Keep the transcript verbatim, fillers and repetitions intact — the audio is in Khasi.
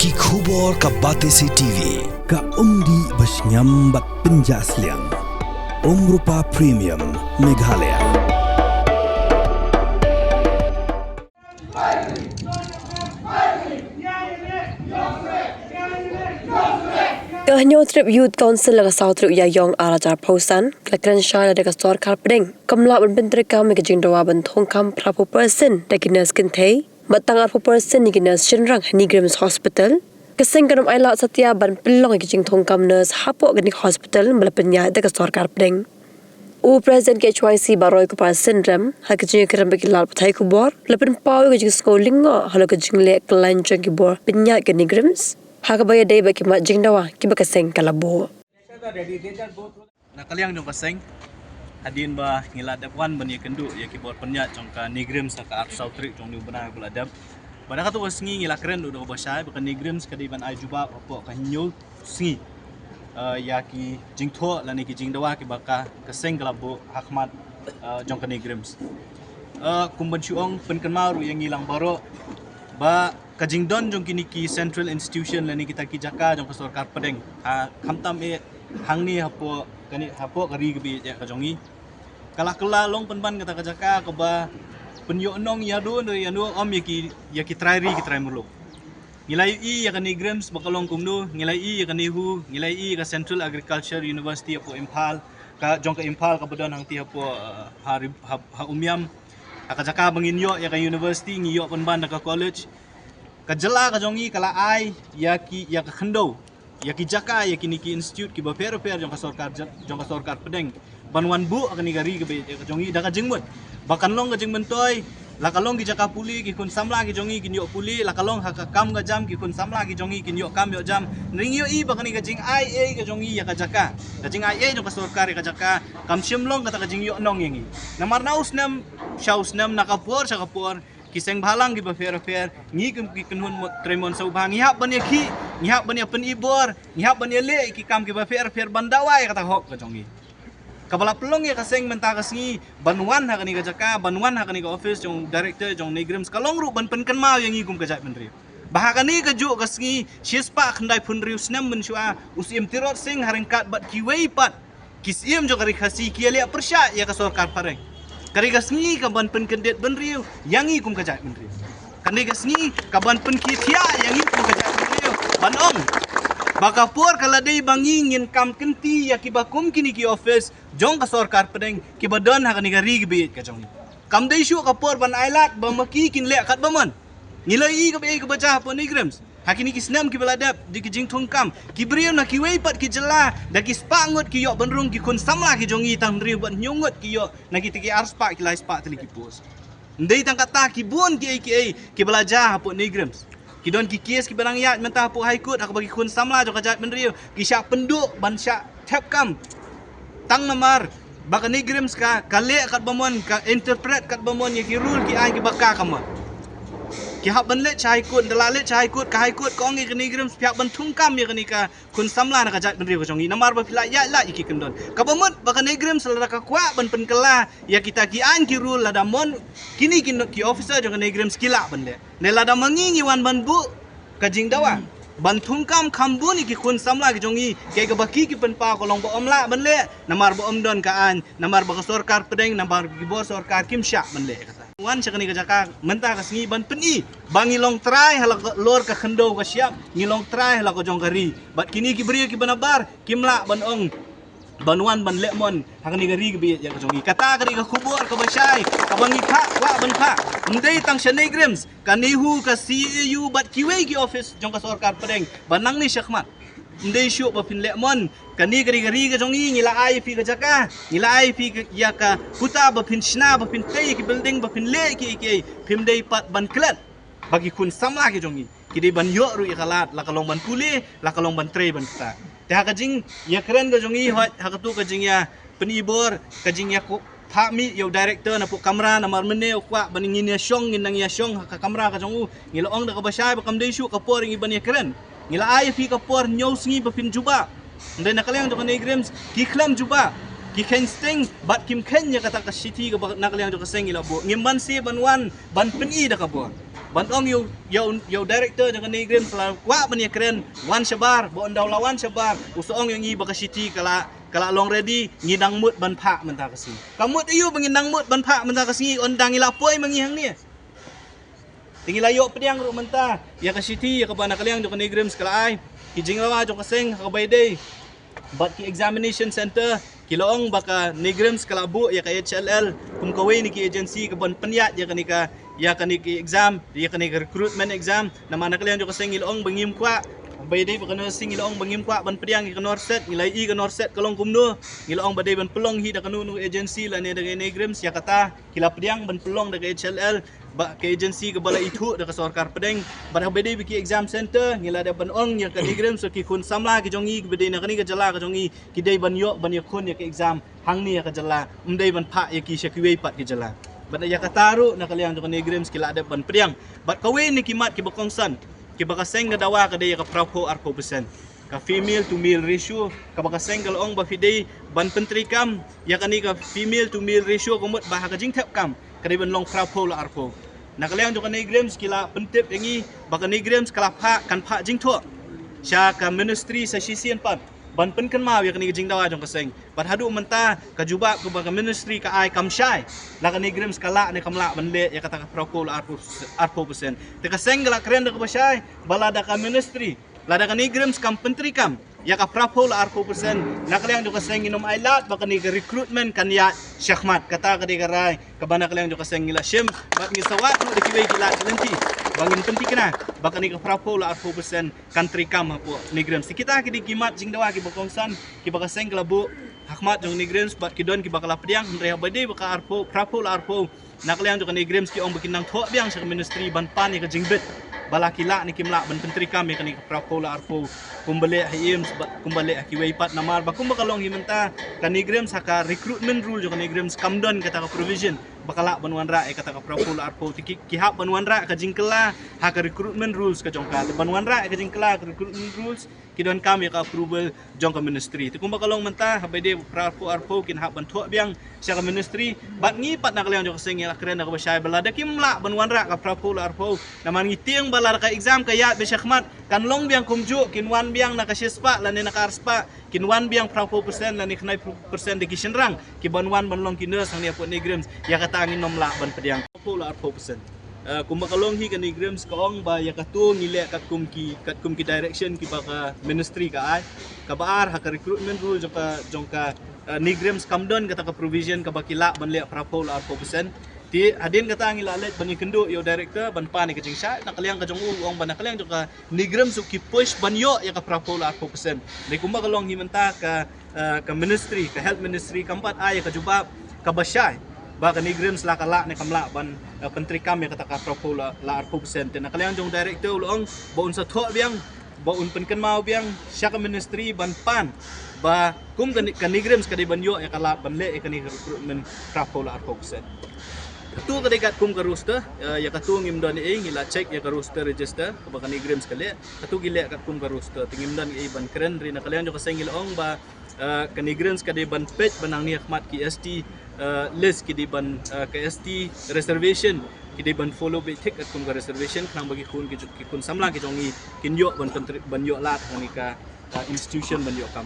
Ki khubor ka Batesi T V, ka umdih ba shngiam bad pynjah sliang. Umrupa Premium, Meghalaya. Ka Hynñiewtrep Youth Council la ka Sawtrep Ïaïong ar hajar arphew san, ka la kren shai lada ka sorkar pdeng kam lah ban pyntreikam ïa ka jingdawa ban thungkam phraphew percent da ki nurse kynthei bad tang arphew percent ïa ki nurse shynrang ha NEIGRIHMS Hospital, ka seng kan ym ailad satia ban pynlong ïa ka jingthungkam nurse hapoh kane ka hospital ba la pynïaid da ka sorkar pdeng. U President K H Y C Bah Roykuppar Synrem ha ka jingïakren bad ki lad pathai khubor la pynpaw ïa ka jingsngew lyngngoh halor ka jingleh kyllain jong ki bor pynïaid ka NEIGRIHMS, ha kaba ïadei bad ki mat jingdawa kiba ka seng ka la buh. Na ka liang jong ka seng, hadien ba ngi la dep wan ban ïakynduh ïa ki bor pynïaid jong ka NEIGRIHMS ha ka arphew saw tarik jong une u bnai ba la dep, bad ha katto ka sngi ngi la kren ruh da kaba shai ba ka NEIGRIHMS ka dei ban ai jubab hapoh ka hynñiew sngi, eh, ïa ki jingthoh lane ki jingdawa kiba ka, ka seng ka la buh ha khmat, eh, jong ka NEIGRIHMS. Eh, kum ban shu ong, pynkynmaw ruh ïa ngi lang baroh ba ka jingdon jong kine ki central institution lane kita ki jaka jong ka sorkar pdeng, ha, khamtam eh hangne hapoh kane, hapoh ka ri kaba ïeit ka jong ngi, ka la kylla long pynban kata ka jaka kaba pynïohnong ïa no ïa no, ym ïa ki, ïa ki trai ri ki trai muluk. Ngi la ïohi ïa ka NEIGRIHMS ba ka long kumno, ngi la ïohi ïa ka NEHU, ngi la ïohi ïa ka Central Agriculture University hapoh Imphal, ka jong ka Imphal kaba don hangtei hapoh, eh, ha Ri-, ha, ha Umiam. Ha ka jaka ba ngin ïoh ïa ka university, ngi ïoh pynban da ka college. Ka jylla ka jong ngi ka la ai ïa ki, ïa ka khyndew, ïa ki jaka, ïa kine ki institute kiba pher pher jong ka sorkar jyl-, jong ka sorkar pdeng ban wan buh ha kane ka ri kaba ïeit ka jong ngi da ka jingmut ba kan long ka jingmyntoi, la ka long ki jaka pule, ki khun samla ki jong ngi kin ïoh pule, la ka long ha ka kam ka jam, ki khun samla ki jong ngi kin ïoh kam ïoh jam. Ngi ïohi ba kane ka jingai ei ka jong ngi ïa ka jaka, ka jingai ei jong ka sorkar ïa ka jaka, kam shym long kata ka jingïohnong ïa ngi. Namar na u snem sha u snem, na ka por sha ka por, ki seng bhalang kiba pher pher, ngi kum ki kynhun mo-, trei mon sngewbha, ngi hap ban ïa ki, ngi hap ban ïa pyni bor, ngi hap ban ïa leh ki kam kiba pher pher ban dawa ïa kata ka hok ka jong ngi. Kaba la pynlong ïa ka seng mynta ka sngi ban wan ha kane ka jaka, ban wan ha kane ka office jong director jong NEIGRIHMS, ka long ruh ban pynkynmaw ïa ngi kum ka jaitbynriew ba ha kane ka juh ka sngi, shispah khyndai phew hynriew snem mynshuwa, u Syiem Tirot Sing ha ryngkat bad kiwei pat ki Syiem jong ka Ri Khasi ki ïaleh pyrshah ïa ka sorkar phareng. Ka dei ka sngi ka ban pynkyndit bynriew ïa ngi kum ka jaitbynriew. Ka dei ka sngi ka ban pynkhiah ïa ngi kum ka jaitbynriew, ban ong ba ka por ka la dei ba ngi ngin kam kynti ïa kiba kum kine ki office jong ka sorkar pdeng kiba don ha kane ka ri kaba ïeit ka jong ngi. Kam dei shuh ka por ban ailad ba ma ki kin leh katba mon. Ngi la ïohi kaba ïeit kaba jia hapoh NEIGRIHMS ha kine ki snem kiba la dep, da ki jingthungkam, ki briew na kiwei pat ki jylla, da ki spah ngut ki ïoh ban rung ki khun samla ki jong ngi, tang hynriew bad hynñiew ngut ki ïoh na kita ki arspah ki laispah tylli ki post. Ym dei tang kata, ki bun kiei kiei kiba la jia hapoh NEIGRIHMS. Ki don ki case kiba dang ïaid mynta hapoh High Court ha kaba ki khun samla jong ka jaitbynriew ki shah pynduh ban shah thep kam. Tang namar ba ka NEIGRIHMS ka, ka leh katba mon, ka interpret katba mon ïa ki rule ki aiñ kiba ka ka mon. Ki hap ban leit sha High Court, ynda la leit sha High Court, ka High Court ka ong ïa ka NEIGRIHMS phi hap ban thungkam ïa kane ka khun samla na ka jaitbynriew ka jong ngi namar ba phi la ïaid lait ïa ki kyndon. Kaba mut ba ka NEIGRIHMS lada ka kwah ban pynkylla ïa kita ki aiñ ki rule, lada mon kine ki, ki officer jong ka NEIGRIHMS ki lah ban leh. Ne lada ma ngi ngi wan ban buh ka jingdawa ban thungkam kham bun ïa ki khun samla ki jong ngi, kaei kaba ki ki pynpaw ka long ba ym lah ban leh namar ba ym don ka aiñ, namar ba ka sorkar pdeng, namar ki bor sorkar kim shah ban leh kata. Wan sha kane ka jaka mynta ka sngi ban pyni ba ngi long trai halor ka khyndew ka shyiap, ngi long trai halor ka jong ka ri. Bad kine ki briew kiba nabar kim lah ban ong ban wan ban leh mon ha kane ka ri kaba ïeit ka jong ngi. Kata ka dei ka khubor kaba shai kaba ngi kwah, kwah ban kwah. Ym dei tang sha NEIGRIHMS, ka NEHU, ka C A U bad kiwei ki office jong ka sorkar pdeng ba nangne shakhmat. Ym dei shuh ba phin leh mon. Kane ka dei ka ri ka jong ngi, ngi la ai ïa phi ka jaka, ngi la ai ïa phi ka, ïa ka kuta ba phin shna, ba phin tei ki building, ba phin leh kiei kiei. Phim dei pat ban klet ba ki khun samla ki jong ngi ki dei ban ïoh ruh ïa ka lad, la ka long ban pule, la ka long ban trei ban ktah. Te ha ka jingïakren ka jong ngi, hooid, ha katu ka jingïapyni bor, ka jingïaku-, phah mih ïa u director napoh kamra, namar mynne u kwah ba ngin ïashong, ngin nang ïashong ha ka kamra ka jong u. Ngi la ong da kaba shai ba kam dei shuh ka por ïa ngi ban ïakren. Ngi la ai ïa phi ka por hynñiew sngi ba phin jubab. Ym dei na ka liang jong ka NEIGRIHMS ki khlem jubab, ki kheiñ sting bad kim kheiñ ïa kata ka shithi kaba na ka liang jong ka seng ngi la buh. Ngim banse ban wan ban pyni da ka bor. Ban ong ïa u, ïa u, ïa u director jong ka NEIGRIHMS la kwah ban ïakren, wan shabar, ba un da u la wan shabar, u sa ong ïa ngi ba ka shithi ka la, ka la long ready, ngi dang mut ban phah mynta ka sngi. Ka mut aïu ba ngi dang mut ban phah mynta ka sngi, ynda ngi la poi ma ngi hangne. Te ngi la ïoh pdiang ruh mynta ïa ka shithi, ïa kaba na ka liang jong ka NEIGRIHMS ka la ai, ki jingdawa jong ka seng ha kaba ïadei bad ki examination center, ki la ong ba ka NEIGRIHMS ka la buh ïa ka HLL kum kawei na ki agency kaban pynïaid ïa kane ka, ïa kane ki exam, ïa kane ka recruitment exam. Namar na ka liang jong ka seng ngi la ong ba ngim kwah, ba ïadei bad ka nursing ngi la ong ba ngim kwah ban pdiang ïa ka NORCET, ngi la ïohi ka NORCET ka long kumno, ngi la ong ba dei ban pynlong hi da kano kano agency lane da ka NEIGRIHMS, ïa kata ki la pdiang ban pynlong da ka HLL, ba ka agency kaba la ithuh da ka sorkar pdeng. Bad haba ïadei bad ki exam center, ngi la dep ban ong ïa ka NEIGRIHMS, ki khun samla ki jong ngi kiba dei na kane ka jylla ka jong ngi, ki dei ban ïoh ban ïakhun ïa ka exam hangne ïa ka jylla, ym dei ban phah ïa ki sha kiwei pat ki jylla. Bad ïa kata ruh na ka liang jong ka NEIGRIHMS ki la dep ban pdiang. Bad kawei na ki mat kiba kongsan kiba ka seng ka dawa ka dei ïa ka phra phew arphew percent, ka female to male ratio, kaba ka seng ka la ong ba phi dei ban pyntreikam ïa kane ka female to male ratio, ka mut ba ha ka jingthep kam ka dei ban long phra phew la arphew. Na ka liang jong ka NEIGRIHMS ki la pyntip ïa ngi ba ka NEIGRIHMS ka la phah, kan phah jingthoh sha ka ministry sa shisien pat ban pynkynmaw ïa kane ka jingdawa jong ka seng. Bad haduh mynta ka jubab kaba ka ministry ka ai kam shai la ka NEIGRIHMS ka lah ne kam lah ban leh ïa kata ka phra phew la arphew, arphew percent. Te ka seng ka la kren da kaba shai ba lada ka ministry, lada ka NEIGRIHMS kam pyntreikam ïa ka phra phew la arphew percent, na ka liang jong ka seng ngin ym ailad ba kane ka recruitment kan ïaid shakhmat. Kata ka dei ka rai kaba na ka liang jong ka seng ngi la shim, bad ngi sa wad ruh da kiwei ki lad ki lynti ba ngin pynthikna ba kane ka phra phew la arphew percent kan treikam hapoh NEIGRIHMS. Te kita ki dei ki mat jingdawa kiba kongsan kiba ka seng ka la buh ha khmat jong NEIGRIHMS, bad ki don kiba ka la pdiang, hynrei haba ïadei bad ka arphew, phra phew la arphew, na ka liang jong ka NEIGRIHMS ki ong ba kin nang thoh biang sha ka ministry ban pan ïa ka jingbit ba la ki lah ne kim lah ban pyntreikam ïa kane ka phra phew la arphew, kumba leh ha AIIMS, ba, kumba leh ha kiwei pat. Namar ba kumba ka long hi mynta, ka NEIGRIHMS ha ka recruitment rule jong ka NEIGRIHMS kam don kata ka provision ba ka lah ban wanrah ïa kata ka phra phew la arphew. Te ki, ki hap ban wanrah ka jingkylla ha ka recruitment rules ka jong ka. Te ban wanrah ïa ka jingkylla ha ka recruitment rules, ki donkam ïa ka approval jong ka ministry. Te kumba ka long mynta, haba ïadei phra phew arphew kin hap ban thoh biang sha ka ministry. Bad ngi pat na ka liang jong ka seng ngi la kren da kaba shai ba lada kim lah ban wanrah ka phra phew la arphew, namar ngi tieng ba lada ka exam ka ïaid beit shakhmat, kan long biang kumjuh, kin wan biang na ka shispah lane na ka arspah, kin wan biang phra phew percent lane khyndai phew percent da ki shynrang kiban wan ban long ki nurse hangne hapoh NEIGRIHMS. Ïa kata ngin ym lah ban pdiang. Phra phew la arphew percent. Eh, kumba ka long hi, ka NEIGRIHMS ka ong ba ïa kato ngi leh katkum ki, katkum ki direction kiba ka ministry ka ai. Kaba ar, ha ka recruitment rule jong ka, jong ka, eh, NEIGRIHMS kam don kata ka provision kaba ki lah ban leh phra phew la arphew percent. Te hadien kata ngi la leit ban ïakynduh ïa u director ban pan ïa ka jingshai. Na ka liang ka jong u, u ong ba na ka liang jong ka NEIGRIHMS ruh ki push ban ïoh ïa ka phra phew la arphew percent. Hynrei kumba ka long hi mynta, ka, eh, ka ministry, ka health ministry kam pat ai ïa ka jubab kaba shai ba ka NEIGRIHMS la ka lah ne kam lah ban, eh, pyntreikam ïa kata ka phra phew la, la arphew percent. Te na ka liang jong u director u la ong ba un sa thoh biang, ba un pynkynmaw biang sha ka ministry ban pan ba kum ka, ka NEIGRIHMS ka dei ban ïoh ïa ka lad ban leh ïa kane ka recruitment phra phew la arphew percent. Kato ka dei katkum ka roster, eh, ïa kato ngim don ei, ngi la check ïa ka roster register kaba ka NEIGRIHMS ka leh. Kato ki leh katkum ka roster, te ngim don ei ban kren. Hynrei na ka liang jong ka seng ngi la ong ba, eh, ka NEIGRIHMS ka dei ban peit ban nangne ha khmat ki ST, eh, list, ki dei ban, eh, ka ST reservation ki dei ban follow beit thik katkum ka reservation, khnang ba ki khun, ki ju-, ki khun samla ki jong ngi kin ïoh ban pyntri-, ban ïoh lad ha kane ka, eh, institution ban ïoh kam.